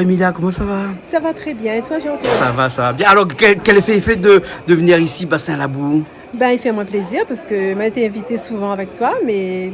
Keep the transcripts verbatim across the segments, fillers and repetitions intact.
Emilia, koman sa va ? Ça va très bien. Et toi, Jean-Claude ? Sa va, sa va bien. Alor, kèl, kèl éfé i fé de, de vnir isi, Bassin Labou ? Ben, i fé amoin plézir parske ma été invité souvan avèk toi, mé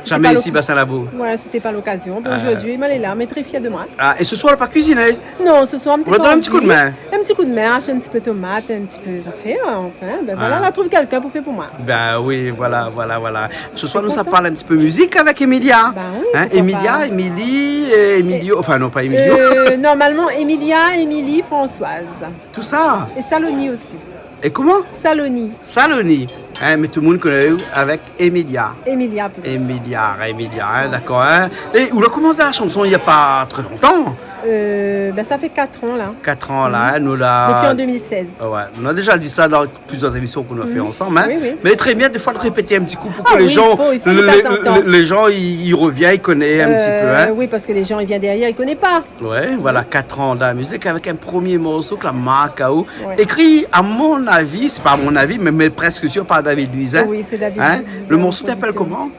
sété pa l'oka-, Zamé isi, Bassin Labou. Voilà, sété pa lokazion. Mé zordi, ma lé la, mé tré fièr de moin. Ah, é se soir, la pa kuiziné ? Non, se soir, mi té pa anvi. Ou la donn in ti kou d'min ? In ti kou d'min, ashté in ti pé tomat, in ti pé zafèr, anfin, ben voilà, la trouv kèlkin pou fé pou moin. Ben oui, voilà, voilà, voilà. Se soir, nou sa parl in ti pé mizik avèk Emilia. Ben oui, poukoi pa. Emilia, Émilie, euh, Emilio, anfin non, pa Emilio. Euh, normalman, Emilia, Émilie, Françoise. Tout sa. É Saloni osi. É koman ? Saloni. Saloni. Hein, mé tout le moun i koné aou avèk Emilia. Emilia plis. Emilia, Emilia, hein, dakor, hein. É ou la komans dan la shanson i na pa tré lontan. Euh, ben, sa fé kat an la. Kat an la, hein, nou la... Dopi an deux mille seize. Ah ouais, nou la déza di sa dan plizièr zémision ke nou la fé ansanm, hein. Oui, oui. Mé lé tré bien défoi de répété in ti kou pou ke lé jan, lé, lé, lé jan i, i revien, i koné in ti pé, hein. Ah oui, i fo, i fo de tanzantan. Euh, oui, parske lé jan i vien dèrièr, i koné pa. Ouais, voilà, kat an dan la mizik avèk in promié morso ke la mark aou. Ouais. Ékri, à mon avis, sé pa à mon avis, mé, mé prèsk sir, par David Louisin. Oui, sé David Louisin, le producteur. Hein ? Le morso i apèl koman ?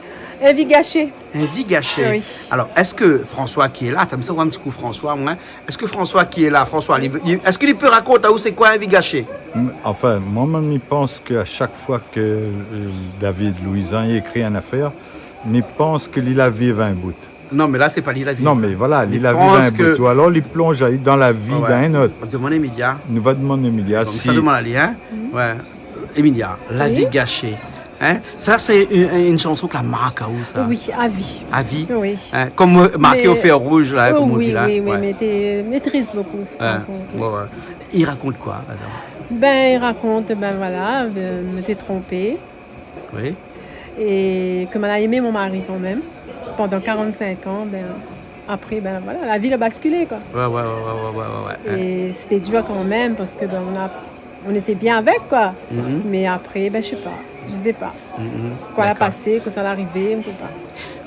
In vi gashé. In vi gashé. Oui. Alor, èske François ki lé la, sa mi sa oir in ti kou François, moin, èske François ki lé la, François, li, li, èske li pé rakont aou sé koi in vi gashé ? M-, anfin, moin, moin, mi pans ke a shak foi ke, euh, David Louisin i ékri in afèr, mi pans ke li la viv in bout. Non, mé la, sé pa li la viv. Non, mé voilà, li la viv in bout. Ou alor, li plonz ali dan la vi d'in ot. Domann Emilia. Nou va domann Emilia si... Donk, sa domann ali, hein ? Ouais. Emilia, La vi gashé. Hein ? Sa, sé in, in shanson ke la mark aou, sa. Oui, a vi. A vi. Oui. Hein ? Kom, euh, marké o fèr rouz, la, kom on di, la. Oui, oui, mé té, mé trist bokou, sa, par kont. Ouais, ouais. I rakont koi, ladan ? Ben, i rakont, ben voilà, euh, mi té tronpé. Oui. É ke ma la èm mon mari kanmèm pandan quarante-cinq an, ben, apré, ben, voilà, la vi la baskilé, koi. Ouais, ouais, ouais. É sété dir kanmèm parske, ben, nou la, nou lété bien avèk, koi. Mhm. Mé apré, ben, mi koné pa, mi koné pa. Mhm. Dakor. Koi la pasé, kosa la arivé, mi koné pa.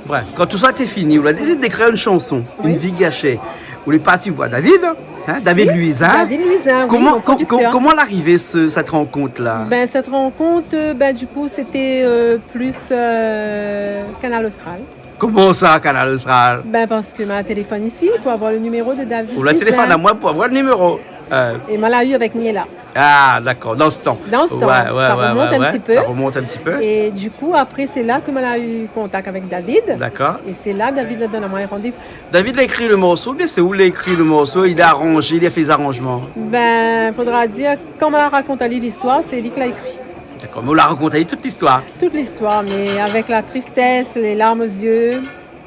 Bref, kan tout sa té fini, ou la désid ékri in shanson, Oui. In vi gashé. Ou lé parti voir David, hein, David Louisin. Si, David Louisin, oui, mon producteur. Koman, ko-, ko-, koman la arivé se, sèt rankont-la ? Ben, sèt rankont, euh, ben, du kou, sété, euh, plis, euh, Kanal Austral. Koman sa, Kanal Austral ? Ben, parske ma téléfone isi pou avoir le numéro de David Louisin. Ou la téléfone amoin pou avoir le numéro. Euh. É ma la u avèk Miela. Ah, dakor, dan se tan. Dan se tan. Ouais, ouais, ouais, ouais. Sa remont in ti pé. Sa remont in ti pé. É du kou, apré, sé la ke ma la u kontak avèk David. Dakor. É sé la David la donn amoin in randévou. David la ékri le morso, oubien sé ou la ékri le morso, li la aranzé, li la fé lé zaranzman ? Ben, fodra dir, kan ma la rakont ali listoir, sé li ki la ékri. Dakor, mé ou la rakont ali tout listoir ? Tout listoir, mé avèk la tristès, lé larm o zié,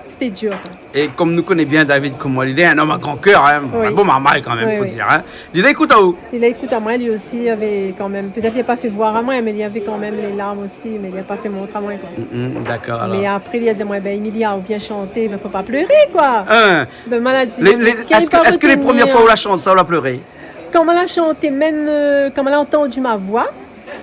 sété dir, koi. É kom nou koné bien David, koman li lé, in om a gran kèr, hein, Oui. In bon marmay kanmèm, fo dir, hein. Oui, oui. Li la ékout aou ? Li la ékout amoin, li osi, li lavé kanmèm, pétèt li la pa fé voir amoin, mé li lavé kanmèm lé larm osi, mé li la pa fé mont amoin, koi. Mm, mm, dakor, alor. Mé apré, li la di amoin, ben, Emilia, ou vien shanté, ben, fo pa pléré, koi. Hein ? Ben, ma la di, lé, lé, kan èske, èske lé promié foi ou la shant sa, ou la pléré ? Kan ma la shanté, mèm, euh, kan ma la antann mon voi,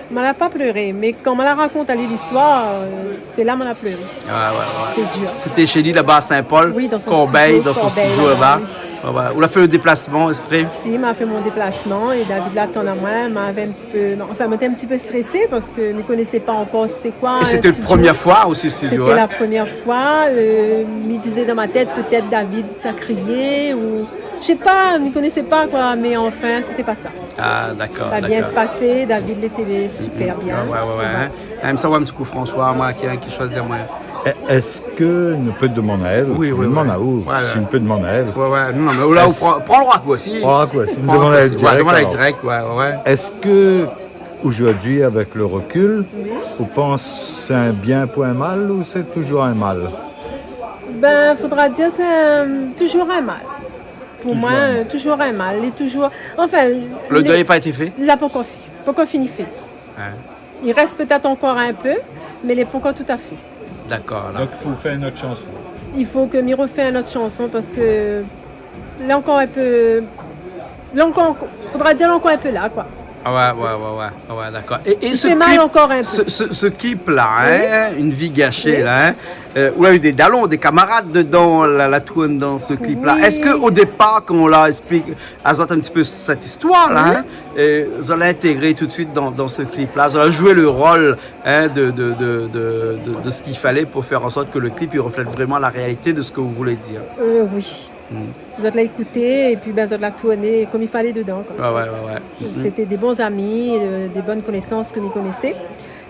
ma la pa pléré, mé kan ma la rakont ali listoir, euh, sé la ma la pléré. Ah, ouais, ouais. Sété dir. Sété shé li laba a Saint-Paul, Oui, dan son Corbeil, studio, dan son Corbeil, studio laba. Oui. Ouais, ouais. Ou la fé le déplasman èksprè ? Si, ma fé mon déplasman é David la atann amoin, ma lavé in ti pé, anfin, ma té in ti pé strésé parske mi koné pa ankor sété koi in studio. É sété la promié foi osi, studio, hein ? Sété la promié foi, euh, mi dizé dan ma tèt, pétèt David sa kriyé ou, mi koné pa, mi koné pa, koi, mé anfin, sété pa sa. Ah, dakor, dakor. Sa la bien pasé, David lété super bien. Mm, mm. Ouais, ouais, ouais, hein. Hein, mi sa oir in ti kou François, moin, ki, ki shoizi amoin. È-, èske nou pé domann aèl ? Oui, oui, oui. Domann aou, si nou pé domann aèl. Ouais, ouais. Non, mé la, ou pran, pran le rakousi. Pran le rakousi, nou domann aèl dirèk, alor. Ouais, domann aèl dirèk, ouais, ouais, ouais. Èske, zordi, avèk le rekil, Oui. ou pans sé in bien pou in mal ou sé touzour in mal ? Ben, fodra dir sé in, touzour in mal. Pou moin, euh, touzour in mal. Touzour in mal. Lé touzour, anfin, Le dèy la pa été fé ? La pankor fi-, pankor fini fé. Hein. I rès pétèt ankor in pé, mé lé pankor toutafé. Dakor, alor. Donk, i fo fé in ot shanson. I fo ke mi refé in ot shanson parske la ankor in pé, la ankor, fodra dir la ankor in pé la, koi. Ah ouais, ouais, ouais, ouais. Ah ouais, dakor. É, é se klip, se, se, se klip-la, hein, Oui. In vi gashé, Oui. la, hein, euh, ou la u dé dalon, dé kamarad dedan, la, la tourn dan se klip-la. Oui. Èske o dépar, kan ou la ésplik azot in ti pé sèt istoir-la, Oui. hein, euh, zot la intégré tout de suit dan, dan se klip-la, zot la joué le rol, hein, de, de, de, de, de, de se ki falé pou fé an sort ke le klip i reflèt vréman la réalité de se ke ou voulé dir ? Euh, oui. Mm. Zot la ékouté, épi, bin, zot la tourné konm i falé dedan, koi. Ouais, ouais, ouais, ouais. Mm. Sété dé bon zami, euh, dé bone konésans ke nou konésé.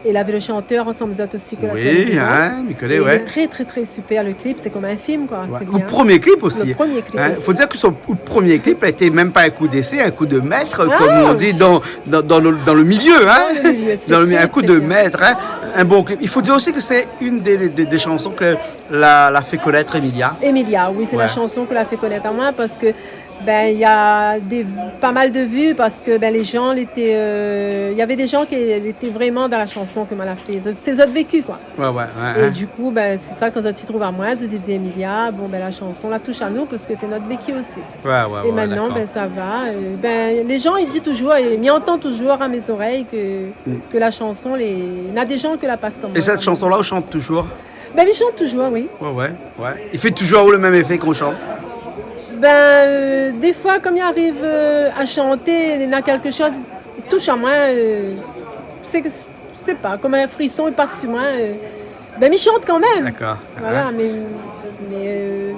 É lavé le shantèr ansanm zot osi, ke la tourné dedan. Oui, hein, mi koné, ouais. É lé trè, trè, trè super, le klip, sé konm in film, koi. Ouais. Sé bien. Le premié klip osi. Le premié klip osi. Hein, fo dir ke son, le premié klip la été mèm pa in kou d'ésé, in kou de mèt, konm on di dan, dan, dan le, dan le milié, hein. Dan le milié, sé trè, trè bien. Dan le mi-, in kou de mèt, hein. In bon klip. I fo dir osi ke sé inn dé, dé, dé shanson ke la, la fé konèt Emilia. Emilia, oui, sé la shanson ke la fé konèt amoin parske, bin, néna dé, pa mal de vu parske, bin, lé jan lété, euh, navé dé jan ki lété vréman dan la shanson ke moin la fé. Sé zot véki, koi. Ouais, ouais, ouais. É du kou, bin, sé sa, kan zot i trouv amoin, zot i di, Emilia, bon, bin, la shanson la toush anou parske sé nout véki osi. Ouais, ouais, ouais, dakor. É mintnan, bin, sa va, euh, bin, lé jan i di toujour, é mi antann toujour a mé zorèy ke, ke la shanson, lé, néna dé jan ke la pas konm moin. É sèt shanson-la, ou shant toujour ? Bin, mi shant toujour, oui. Ouais, ouais, ouais. I fé toujour le mèm éfé kan ou shant ? Bin, euh, défoi, kan mi ariv, euh, a shanté, néna kékshoz i toush amoin, euh, sé, sé pa, konm in frison i pas si moin, euh, bin, mi shant kanmèm. Dakor. Voilà, mé, mé, euh,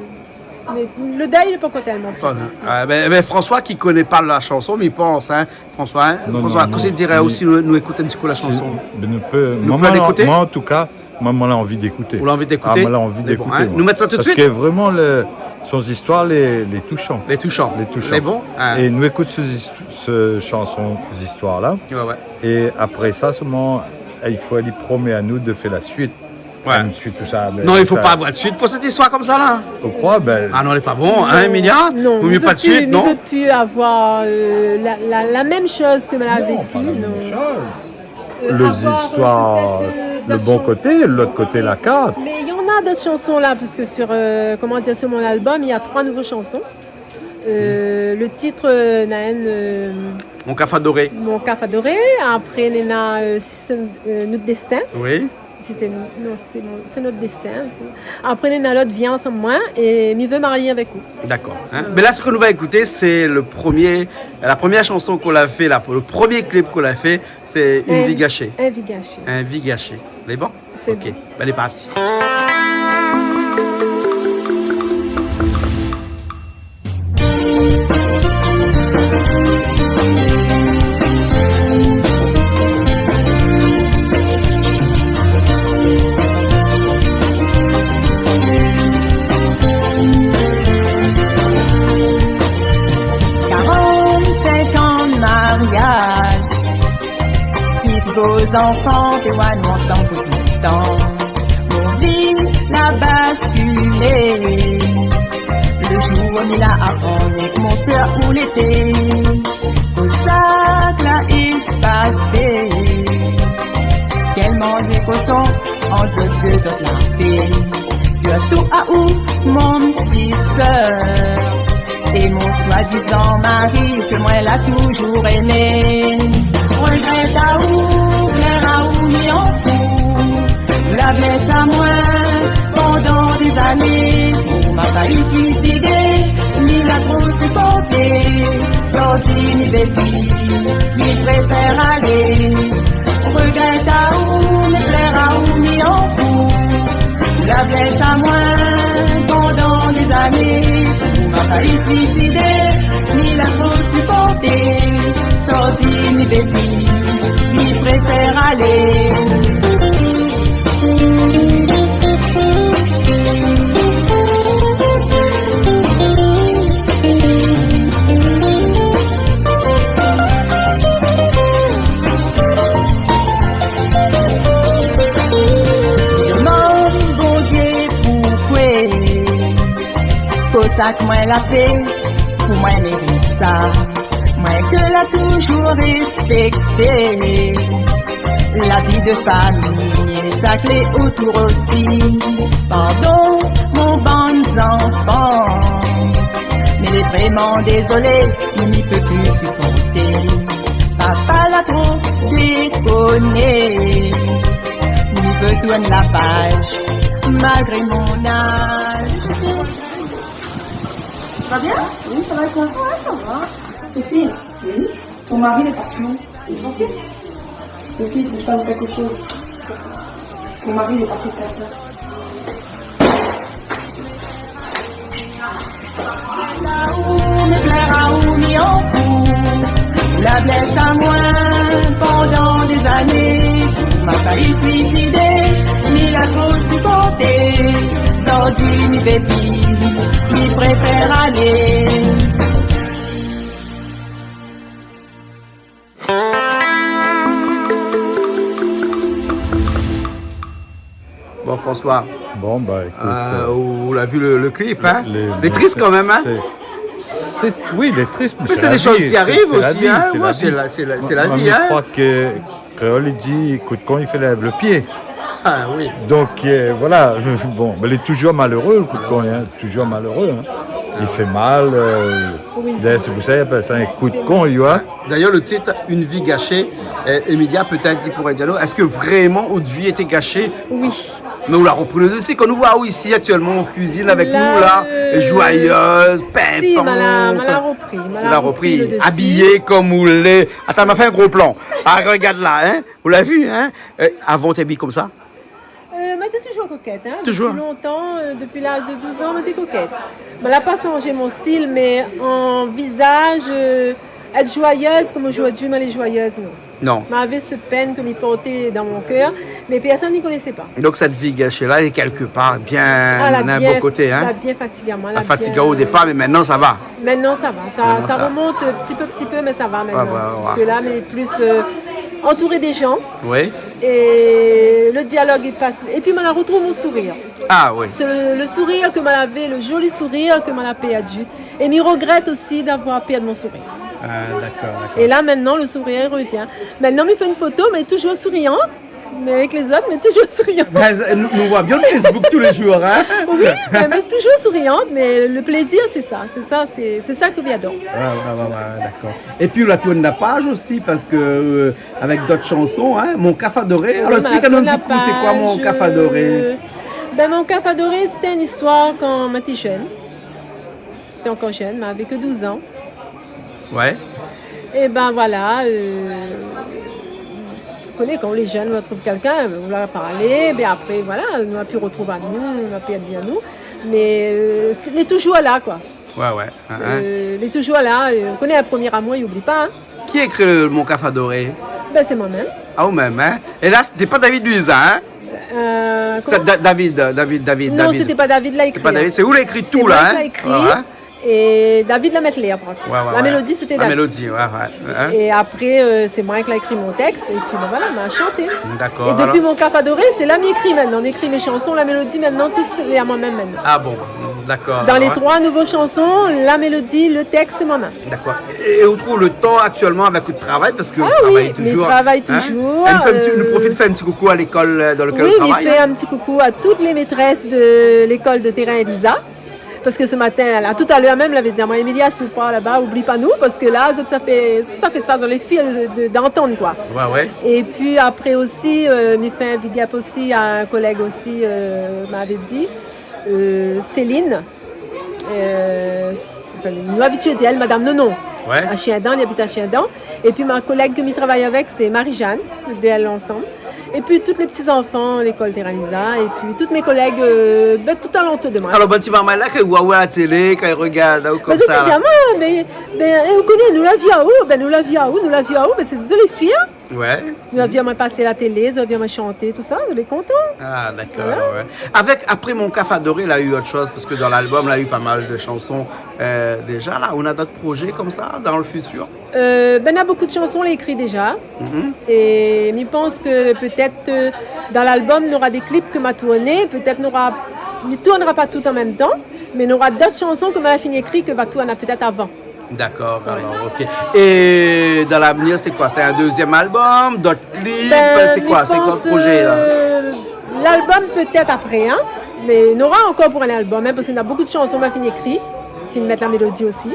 mé le dèy lé pankor tèlman fini. Ah, bin, bin, François ki koné pa la shanson, mi pans, hein, François, hein ? Non, François, non, kosa ou diré osi, nou, nou ékout in ti kou la shanson. Si, bin, nou pé, nou pé alékouté ? Moin, an tou ka, moin, moin la anvi d'ékouté. Ou la anvi d'ékouté ? Ah, moin la anvi d'ékouté. Mé bon, hein, nou mèt sa tout de suit. Parske vréman, le, son zistoir lé, lé toushan. Lé toushan. Lé toushan. Mé bon, hein. É nou ékout se zis-, se shanson, zistoir-la. Ouais, ouais. É apré sa, solman, i fo li promet anou de fé la suit. Ouais. Tout de suit, tout sa, mé non, i fo pa avoir de suit pou sèt zistoir konmsa la. Ou kroi, bin... Ah non, lé pa bon, hein, Emilia ? Non, vo mié pa de suit, non ? Non, mi vé pu, mi vé pu avoir, euh, la, la, la mèm shoz ke moin la véki, non. Non, pa la mèm shoz. Euh, le zistoir, euh, pétèt, euh, le bon koté, lot koté la kart. Mé néna d'ot shanson la, puiske sur, euh, koman dir, sur mon album, néna troi nouvo shanson. Euh, le tit, euh, néna inn, euh, Mon kaf adoré. Mon kaf adoré. Apré, néna, euh, Si sé, euh, nout dèstin. Oui. Si sé nou, non, sé mon, sé nout dèstin. Apré, néna lot, Vien ansanm moin, é Mi vé marié avèk ou. Dakor, hein. Mé la, sak nou va ékouté, sé le promié, la promié shanson k'ou la fé, la, le promié klip k'ou la fé, sé In vi gashé. In vi gashé. In vi gashé. Lé bon ? Sé bon. OK. Bin, lé parti. Karant-sink an de mariaz, sis gro zanfan, té oir nou ansanm pou tout tan. Mon vi la baskilé le jour ou mi la aprann mon sèr ou lété. Kosa k'la espasé ? Kèl manzé koson ant zot dé, zot la fé. Sirtou aou, mon ti sèr, é mon soi-dizan mari ke moin la toujour émé. Regrèt aou, plèr aou, mi an fou. Ou la blès amoin pandan dé zané. Ou ma fé suisidé, mi la tro siporté. Zordi mi vé pi, mi préfèr alé. Regrèt aou, mé plèr aou, mi an fou. Ou la blès amoin pandan dé zané. Ou ma fé suisidé, mi la tro siporté. Zordi mi vé pi, mi préfèr alé. Demann Bondié poukoué, kosa ke moin la fé pou moin mérit sa. Moin ke la toujour rèspèkté, la vi de famiy, sak lé otour osi. Pardon, mon bann zanfan, mé lé vréman dézolé, mi pé pi siporté. Papa la tro dékoné, mi vé tourn la paz, malgré mon az. Ça va bien ? Oui, ça va et toi ? Ouais, ça va. Sophie, oui. Ton mari, il est parti où ? Sophie, je parle de quelque chose. Ton mari, il est parti de ta sœur. Pou mi plèr aou, mi anfou. La blès amoin pandan dé zané. Ma fayi suisidé, mi la tro siporté. Zordi mi vé pi, mi préfèr alé. Bon, François. Bon, bah, écoute, euh, euh, ou la vi le, le clip, hein ? Lé tris kan mèm, hein ? Sé, sé, oui, lé tris, mé sé dé shoz ki ariv osi, hein ? Sé la vi, sé la vi. Ouais, sé la, sé la vi, hein ? Moin, moin, mi kroi ke kréol i di, kout kon i fé lèv le pié. Ah oui. Donk, euh, voilà. Bon, mé lé toujour maléré, kout kon, hein, toujour maléré, hein. Ah oui. I fé mal, euh, sé pou sa i apèl sa in kout kon, tu vois. D'ailleurs, le titre, Une vie gâchée, euh, Emilia, peut-être, i pouré dir anou, èske vréman out vi lété gashé ? Oui. Mé ou la repri le desi. Kan nou voi aou isi aktièlman an kuizine avèk nou la, euh, joyeuse, pimpante. Si, ma la, ma la repri, ma la repri le desi. Abiyé konm ou lé. Atann, ma fé in gro plan. Ah, regard la, hein. Ou la vi, hein ? Euh, avan, té abiy konmsa ? Euh, moin té toujour kokèt, hein, dopi lontan, euh, dopi laz de douz an, moin té kokèt. Moin la pa shanjé mon stil, mé an vizaj, euh, èt joyeuse, konm zordi, moin lé joyeuse, non. Non. Moin lavé se pèn ke mi porté dan mon kèr, mé pèrsone i konésé pa. Donk, sèt vi gashé la, lé kèlkepar bien, ah, la bien, bon koté, hein. La bien fatig amoin, la fatig aou o dépar, mé mintnan, sa va. Mintnan, sa va. Sa, sa remont, euh, ti pé, ti pé, mé sa va mintnan. Ouais, ouais, ouais. Parske la, mi lé plis, euh, antouré dé jan. Oui. É le dialog i pas. Épi, moin la retrouv mon sourir. Ah oui. Sé le, le sourir ke moin lavé, le zoli sourir ke moin la pèrdi. É mi regrèt osi d'avoir pèrd mon sourir. Ah, dakor, dakor. É la, mintnan, le sourir i revien. Mintnan, mi fé in foto, mé toujour souriant. Mé avèk lézot, mé toujour souriant. Ben, nou, nou voi bien Facebook tou lé jour, hein. Oui, mé, mé toujour souriant, mé le plézir, sé sa, sé sa, sé, sé sa ke mi ador. Ouais, ouais, ouais, ouais, dakor. Épi, ou la tourn la paz osi, parske, euh, avèk dot shanson, hein, Mon Kaf Adoré. Oui, ma la tourn la paz. Alor, èksplik anou in ti kou, sé koi Mon Kaf Adoré ? Euh, ben, Mon Kaf Adoré, sété in zistoir kan moin té jenn. Té ankor jenn, moin lavé ke douz an. Ouais. É ben voilà, euh, ou koné, kan ou lé jenn, ou la trouv kèlkin, ou la parlé, ben apré, voilà, nou la pi retrouv anou, nou la pi èt bien nou. Mé, euh, sé, lé toujour la, koi. Ouais, ouais. Hein, hein. Euh, lé toujour la, euh, ou koné, in promié amour, i oubli pa, hein. Ki ékri le, Mon Kaf Adoré ? Ben, sé moin mèm. Ah, ou mèm, hein ? É la, sété pa David Luiz, hein ? Euh, koman ? Sé Da-, David, euh, David, David, non, David. Sété pa David la ékri, hein. Sété pa David, sé ou la ékri tou la, hein ? Sé moin la ékri. Ouais, ouais. É David la mèt lèr, par kont. Ouais, ouais, ouais. La mélodi, sété David. La mélodi, ouais, ouais, hein. É apré, euh, sé moin ki la ékri mon tèks, épi ben voilà, ma shanté. Dakor, alor. É dopi Mon Kaf Adoré, sé la mi ékri mintnan. Mi ékri mé shanson, la mélodi mintnan, tout sé amoin mèm mintnan. Ah bon, dakor, alor. Dan lé troi nouvo shanson, la mélodi, le tèks, sé moin mèm. Dakor. É, é ou trouv le tan aktièlman avèk le travay, parske ou travay toujour, hein ? Ah oui, mi travay toujour, euh. É nou fé in ti, nou profit fé in ti koukou a lékol, euh, dan lekèl ou travay, hein ? Oui, mi fé in ti koukou a tout lé métrès de lékol de Terrain Elisa. Parske se matin la, talèr mèm, lavé di amoin, Emilia, si ou par laba, oubli pa nou, parske la, zot sa fé, sa fé sa, zot lé fièr de, de, d'antann, koi. Ouais, ouais. Épi apré osi, euh, mi fé in big up osi a in kolèg osi, euh, moin lavé di, euh, Céline. Euh, anfin, nou abitié di èl Madam Nonon. Ouais. A Chiendan, li abit a Chiendan. Épi ma kolèg ke mi travay avèk, sé Marie-Jeanne, de èl ansanm. Épi tout lé ti zanfan lékol Terrain Elisa, épi tout mé kolèg, euh, ben, tout alantour de moin. Alor, bann ti marmay la, kan i voi aou a la télé, kan i regard aou konmsa la. Ben, zot i di amoin, mé, ben, é, ou koné, nou la vi aou, ben, nou la vi aou, nou la vi aou, mé sé zot lé fièr, hein. Ouais. Zot la vi amoin pasé la télé, zot la vi amoin shanté, tousa, zot lé kontan. Ah, dakor, ouais. Voilà. Avèk, apré Mon Kaf Adoré, la u ot shoz, parske dan lalbom, la u pa mal de shanson, euh, déja la. Ou na dot projé konmsa dan le fitir ? Euh, ben, na bonpé de shanson la ékri déja. Mhm. É mi pans ke pétèt, euh, dan lalbom, nora dé klip ke ma tourné, pétèt nora, mi tournra pa tout an mèm tan, mé nora dot shanson ke ma la fine ékri ke va tourn pétèt avan. Dakor, ouais, alor, ok. É dan lavenir, sé koi ? Sé in dézièm albom, dot klip, ben, sé koi ? Sé koi le projé la ? Mi pans, euh, lalbom pétèt apré, hein, mé nora ankor pou in albom, hein, parske na bonpé de shanson ma fine ékri, fine mèt la mélodi osi.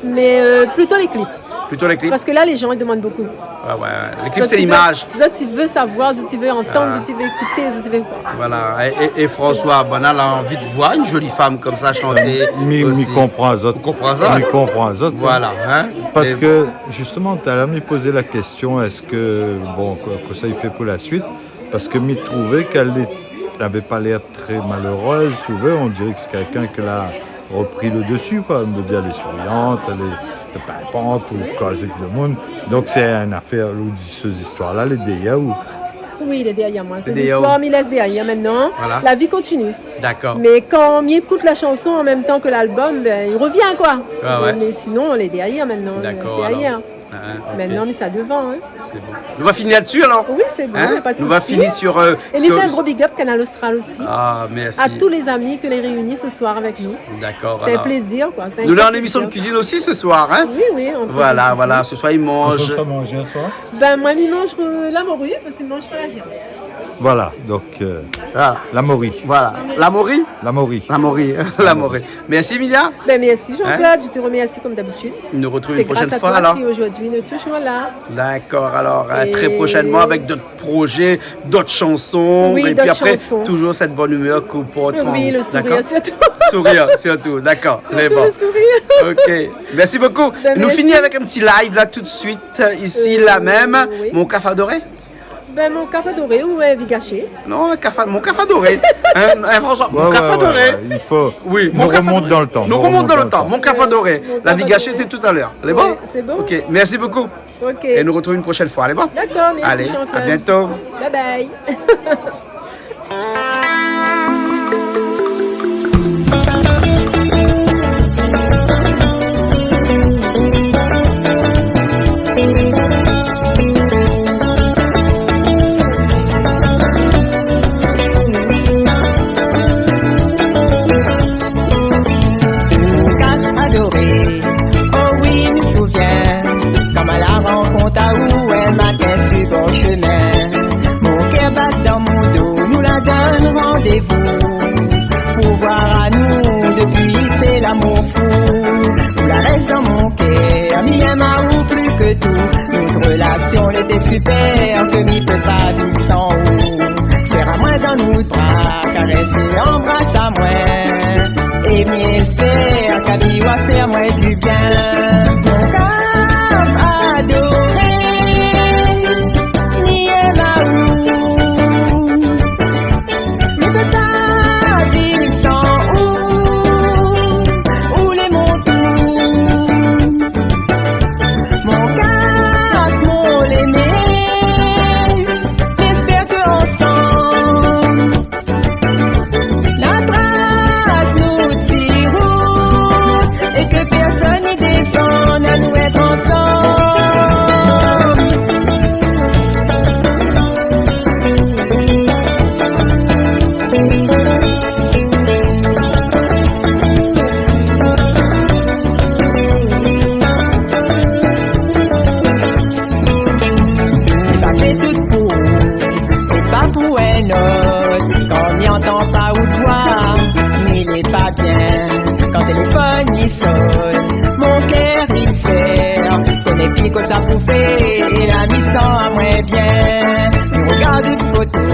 Mé, euh, plito lé klip. Plito lé klip. Parske la, lé jan i demann bonpé. Ouais, ouais, ouais. Lé klip, sé limaz. Zot i vé, zot i vé savoir, zot i vé antann, ah, zot i vé ékouté, zot i vé voir. Voilà. É, é, é François, banna la anvi de voir in zoli fanm konmsa shanté osi. Mi, mi konpran azot. Ou konpran sa ? Mi konpran azot, hein. Voilà, hein. Parske, é zistoman, talèr, mi pozé la késtion, èske, bon, ke, ke sa i fé pou la suit ? Parske mi trouvé ke èl lé, lavé pa lèr trè malérèz, ou voi, on diré ke sé kèlkin ke la, repris le dessus, quoi. Je veux dire, elle est souriante, elle est pimpante, ou koz èk le moun. Donc, c'est une affaire, ou di, ces histoires-là, les D I A, ou... Oui, les D I A, moi. Ces histoires, on les laisse derrière maintenant. Voilà. La vie continue. D'accord. Mais quand on écoute la chanson en même temps que l'album, ben, il revient, quoi. Ah ouais. Mais sinon, on les D I A maintenant, on les laisse derrière. D'accord, alors. Ah, ok. Maintenant, on met ça devant, hein. C'est bon. Nou va fini là-dessus, alors. Oui, c'est bon, y a pas de souci. Hein ? Nou va fini sur, euh, sur... Et mi fé un gros big up Kanal Austral aussi. Ah, merci. À tous les amis que les réunis ce soir avec nous. D'accord, alors. C'est un plaisir, quoi. C'est un grand plaisir. Nou lé an émission de cuisine aussi ce soir, hein ? Oui, oui, on fait de la cuisine. Voilà, voilà. Ce soir, i manz... Kosa ou sa manzé ce soir ? Ben, moi, mi manz, euh, la morue, parce que mi manz pas la viande. Voilà, donc, euh, la mori. Voilà. La mori ? La mori. La mori. La mori. Merci, Emilia. Ben, merci, Jean-Claude. Hein ? Je te remercie comme d'habitude. Nou retrouv une prochaine fois, alors. C'est grâce à toi si aujourd'hui nous sommes toujours là. D'accord, alors, euh, très prochainement avec d'autres projets, d'autres chansons. Oui, d'autres chansons. Et puis après, toujours cette bonne humeur qu'on porte en nous. Oui, le sourire surtout. D'accord ? Sourire surtout, d'accord. Surtout le sourire. Lé bon. Ok, merci beaucoup. Ben, merci. Nou fini avec un petit live, là, tout de suite, euh, ici, là même. Euh, oui. Mon kaf adoré. Ben, mon kaf adoré ou, euh, vigaché. Non, un kaf a-, mon kaf adoré. Hein, hein, François, mon kaf adoré. Ouais, ouais, ouais, ouais. Il faut... Oui, nou remont dan le tan. Nou remont dan le tan. Mon kaf adoré. Mon kaf adoré. La vigaché, c'était tout à l'heure. Lé bon ? Ouais, c'est bon. Ok, merci beaucoup. Ok. Et nou retrouv une prochaine fois, lé bon ? D'accord, merci Jean-Claude. Allez, à bientôt. Bye bye. Mon kaf adoré, oh oui, mi souvien, kan ma la rankont aou, in matin su bor shemin. Mon kèr bat dan mon do, nou la donn randévou pou voir anou dopi sé lamour fou. Ou la rès dan mon kèr, mi èm aou pli ke tou. Nout rélasion lété super, ke mi pé pa viv san ou. Sèr amoin dan nout bra, karès é anbras amoin. É mi èspèr ke mi va fé amoin di bien. Mon kaf adoré, mi èm aou. Mi pé pa viv san ou, ou lé mon tou. Mon kaf, mon léné, mi èspèr ke ansanm, la tras nout ti rout, é ke pèrsone i défann anou èt ansanm. Mi pa fé tout pou ou, é pa pou in not. Kan mi antan pa out voi, mi lé pa bien. Kan téléfone i sonn, mon kèr i sèr. Koné pi kosa pou fé, é la mi san amoin bien. Mi rogard out foto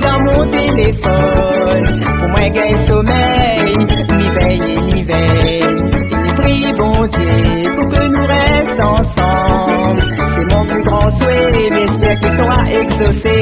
dan mon téléfone. Pou moin gingn somèy, mi vèy é mi vèy. É mi pri Bondié pou ke nou rès ansanm. Sé mon pli gran soué, mi èspèr ke li sra ègzosé.